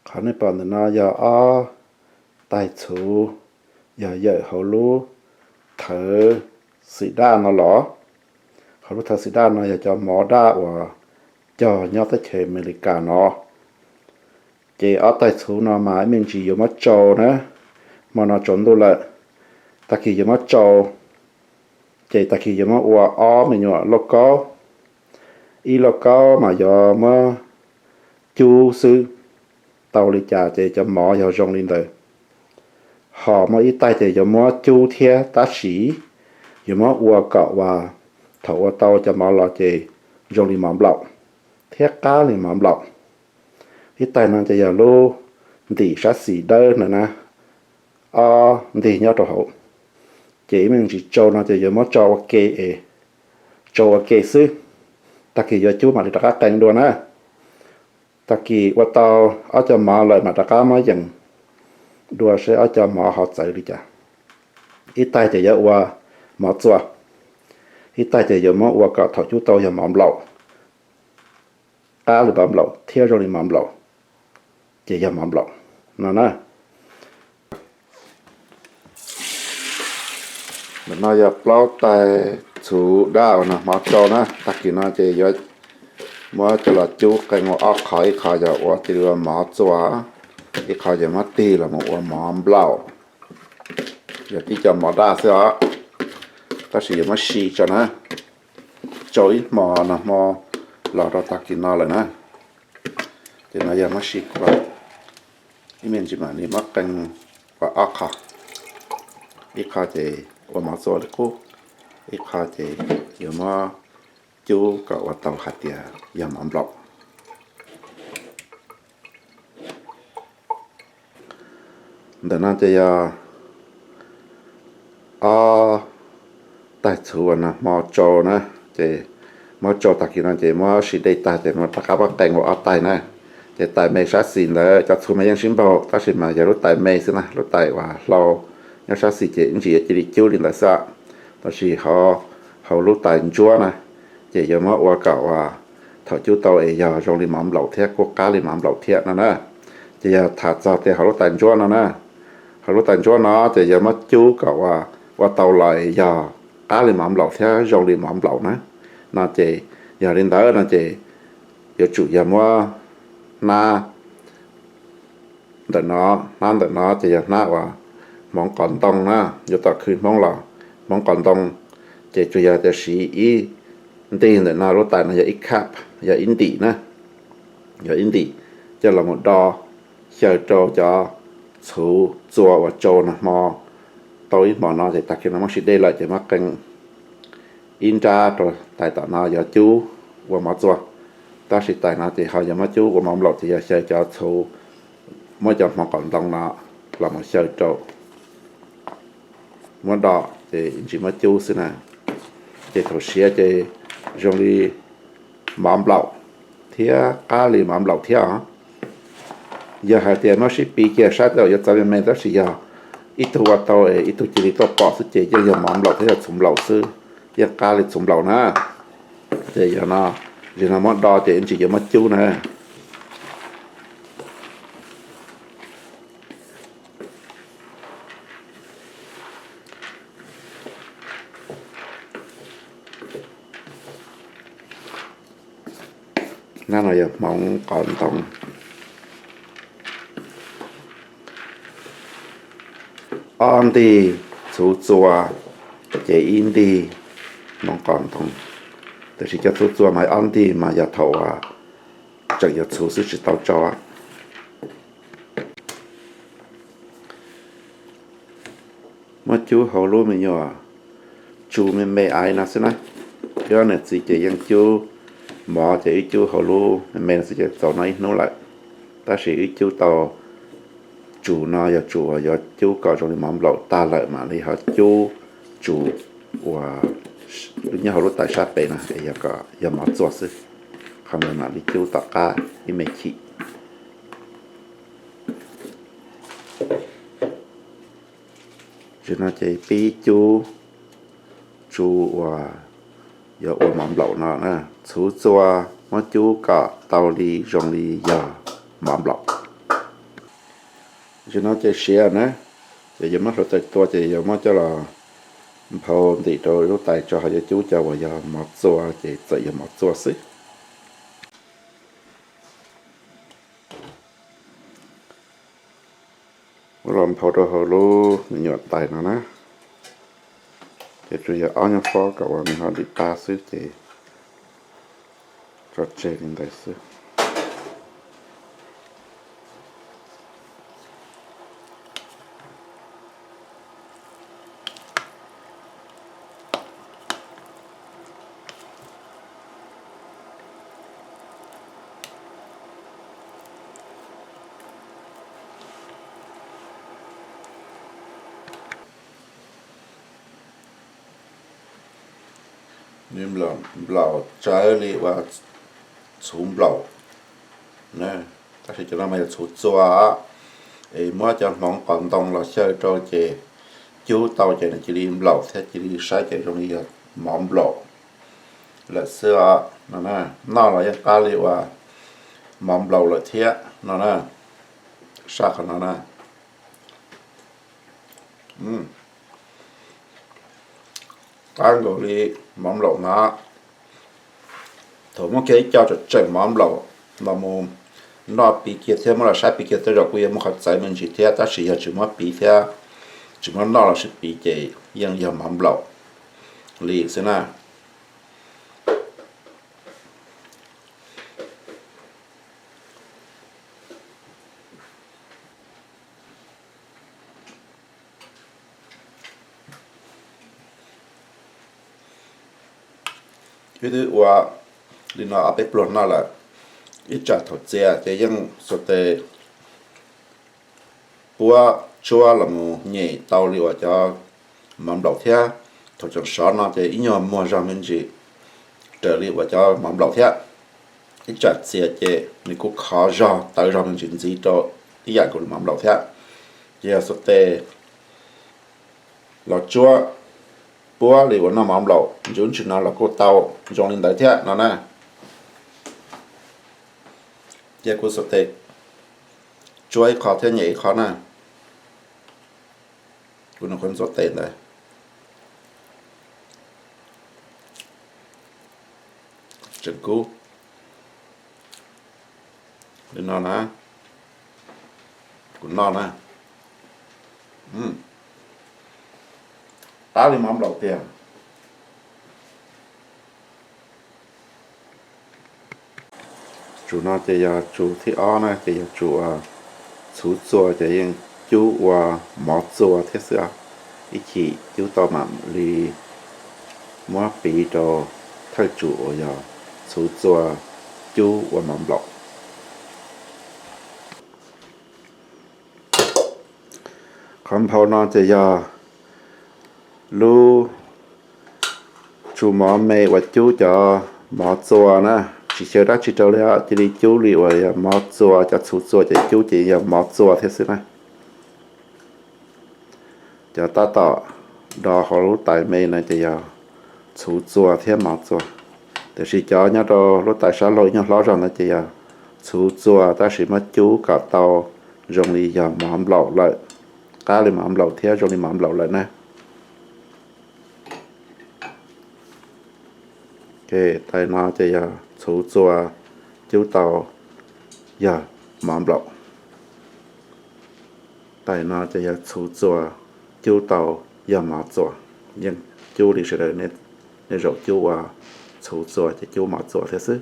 Qhov nej pom ntawm no yog ob taig txhuv, yog yawm hauv lub thawv xim daj no los. Hauv lub thawv xim daj no yog cov mov daj uas cog nyob teb chaws Amelikas no. Ces ob taig txhuv no mas ib me ntsis yuav muab tsau na, hmo no tsaus ntuj lawm, tag kis yuav muab tsau, ces tag kis yuav muab ua ob me nyuam lauj kaub. Ib lauj kaub mas yuav muab cub xwb, tau li cas ces cov mov yog zoo li ntawd. Ho muaj ib taig ces yuav muab cub thiab tab sis yuav muab ua kom uas thaum ua tau cov mov los ces zoo li mov nplaum thiab qab li mov nplaum. Ib taig no ces yog lub ntim sab xis dawb ntawd na, ob ntig nyob rau hauv. Ces ib me ntsis tsau no ces yuav muab tsau ua ke es tsau ua ke xwb, tag kis yuav cub mam li rov qab qee dua na. Tag kis ua tau ob cov mov lawm mam rov qab muab yees dua seb ob cov mov ho txawv li cas. Ib taig ces yuav ua mov txua, ib taig ces yuav muab ua kom thaum cub tau yog mov nplaum, qab li mov nplaum thiab zoo li mov nplaum, ces yog mov nplaum no na. Ntawm no yog plaub taig txhuv daj uas nag hmo tsau na, tag kis no ces yuav muab coj los cub qee ua ob qho, ib qho yog ua cia li ua mov txua, ib qho yog muab tig los mus ua mov nplaum. Yog tib co mov daj xwb os, tab sis yuav muab si tso na, tsau ib hmo nag hmo los rau tag kis no lawm na. Ces no yog muab si kua, ib me ntsis mam li muab qee ua ob qho, ib qho ces ua mov txua li qub, ib qho ces yuav muab cub kom ua tau hais tias yog mov nplaum. Ntawm no ces yog ob taig txhuv uas nag hmo tsau na, ces muab tsau tag kis no ces muab si dej tag ces rov qab muab qee ua ob taig na. Ces tais me sab xis ntawd cov txhuv mas yeej sib npaug tab sis mas yog lub tais me xwb na, lub tais uas hlau nyob sab xis ces ib ntsis yuav cia li cub li ntawd xwb. Tab sis hauv lub tais ntsuab na, ces yuav muab ua kom uas thaum cub tau es yog zoo li mov nplaum thiab kuj qab li mov nplaum thiab no na. Ces yog tham txog tias hauv lub tais ntsuab no na, hauv lub tais ntsuab no ces yog muab cub kom ua tau los yog qab li mov nplaum thiab zoo li mov nplaum na. No ces yog li ntawd no ces yuav tsum yog muab hnab ntawm no, hnab ntawm no ces yog hnab uas hmoov qos ntoo na, yuav tom khw Hmoob los hmoov qos ntoo, ces tsuas yog tias siv ib ntig ntawm no, lub tais no yog ib cup, yog ib ntim na, yog ib ntim, coj los mus do xyaw rau cov txhuv txua uas tsau nag hmo tau ib hmo no ces tag kis no muab si dej lawm ces muab qee ib nrab rau tais tom no yuav cub ua mov txua. Tab sis tais no ces ho yuav muab cub ua mov nplaum ces yog xyaw cov txhuv, muab cov hmoov qos ntoo no los mus xyaw rau, muab do ces ib ntsis muab cub xwb na. Ces thaum siav ces zoo li mov nplaum thiab qab li mov nplaum thiab os. Yog hais tias muab sib piv kiag saib tej zaum yuav txawv me me tab sis yog ib tug ua tau es ib tug cia li tuaj pom xwb ces yeej yog mov nplaum thiab yog txhuv nplaum xwb, yeej qab li txhuv nplaum na. Ces yog no, zim no muab do ces ib ntsis yuav muab cub na. Nab no yog hmoov qos ntoo. Ob ntig txhuv txua, ces ib ntig hmoov qos ntoo. Tiam sis cov txhuv txua mas ob ntig mas yog thaum uas tseem yuav txhuv xwb tsis tau tsau. Muab cub hauv lub me nyuam tsu me me aiv no xwb na. Wb niam txiv ces yeej cub mov ces wb cub hauv lub me me no xwb ces txaus noj ib hnub lawm. Tab sis wb cub tau tsu no yog tsu uas yuav cub kom zoo li mov nplaum tag lawm mam li ho cub tsu uas nyob hauv lub tais sab pem no es yog kom yog mov txua xwb. Qhov ntawd mam li cub tom qab ib me chim. Tam sim no ces pib cub tsu uas yuav ua mov nplaum no na, txhuv txua muab cub kom tau li zoo li yog mov nplaum. Tam sim no ces siav na, ces yuav muab hluav taws tua ces yuav muab coj los nphau ntim rau lub tais tso, ho yuav cub cov uas yog mov txua ces txawm yog mov txua xwb. Muab los nphau rau hauv lub me nyuam tais no na, ces tsuas yog ob nyuag pob kom uas nws ho dim qab xwb ces tso tseg li ntawd xwb. Nws nplaum tsawv li uas txhuv nplaum, tab sis cov no mas yog txhuv txua. Es muab cov hmoov qos ntoo los xyaw rau ces cub tau ces nws cia li nplaum thiab cia li saib ces zoo li yog mov nplaum lawm xwb os. No na, noj los yeej qab li uas mov nplaum lawm thiab no na. Saj qhov no na. Qab nkaus li mov nplaum no. Thaum muab kiag ib co tseem tseem mov nplaum los mus noj piv kiag thiab muab los saib piv kiag tej zaum kuj yuav muaj qhov txawv me ntsis thiab, tab sis yog tsis muab piv thiab tsis muab noj los sis piv ces yeej yog mov nplaum li xwb na. Wb twb ua li no ob peb pluag noj lawm, ib tsam thaum txias ces yeej xuas tes puab tsuab los mus nyem tau li uas cov mov nplaum thiab. Thaum tseem sov no ces ib nyuag muag zog me ntsis raws li uas cov mov nplaum thiab. Ib tsam txias ces nws kuj khov zog tawv zog me ntsis ntxiv rau ib yam nkaus li mov nplaum thiab. Ces yog xuas tes los tsuab puab li uas noj mov nplaum ntsis ub ntsis no los kuj tau zoo li ntawd thiab no na. Ces kuv xuas tes tsuab ib qho thiab nyem ib qho na. Kuv nws qhuav ntxuav tes ntawd tseem kub li no na. Kuv noj na, qab li mov nplaum tiag. Tsuv no ces yog tsuv thib ob na, ces yog tsuv uas txhuv txua ces yeej cub ua mov txua thiab xwb. Ib chim cub tau mam li muab piv rau thawj tsuv uas yog txhuv txua cub ua mov nplaum. Qhov nphau no ces yog lub tsuv mov me uas cub cov mov txua na, tsis xyaw dab tsi rau li, cia li cub li uas yog mov txua, cov txhuv txua ces cub ces yog mov txua thiab xwb na. Cov tab tom do hauv lub tais me no ces yog txhuv txua thiab mov txua, tiam sis cov nyob rau lub tais sab laug ib nyuag hlob zog ntawd ces yog txhuv txua tab sis muab cub kom tau zoo li yog mov nplaum lawm, qab li mov nplaum thiab zoo li mov nplaum lawm na. Tais no ces yog txhuv txua cub tau yog mov nplaum. Tais no ces yog txhuv txua cub tau yog mov txua. Yeej cub li sawv daws, nej zaum cub ua txhuv txua ces cub mov txua thiab xwb.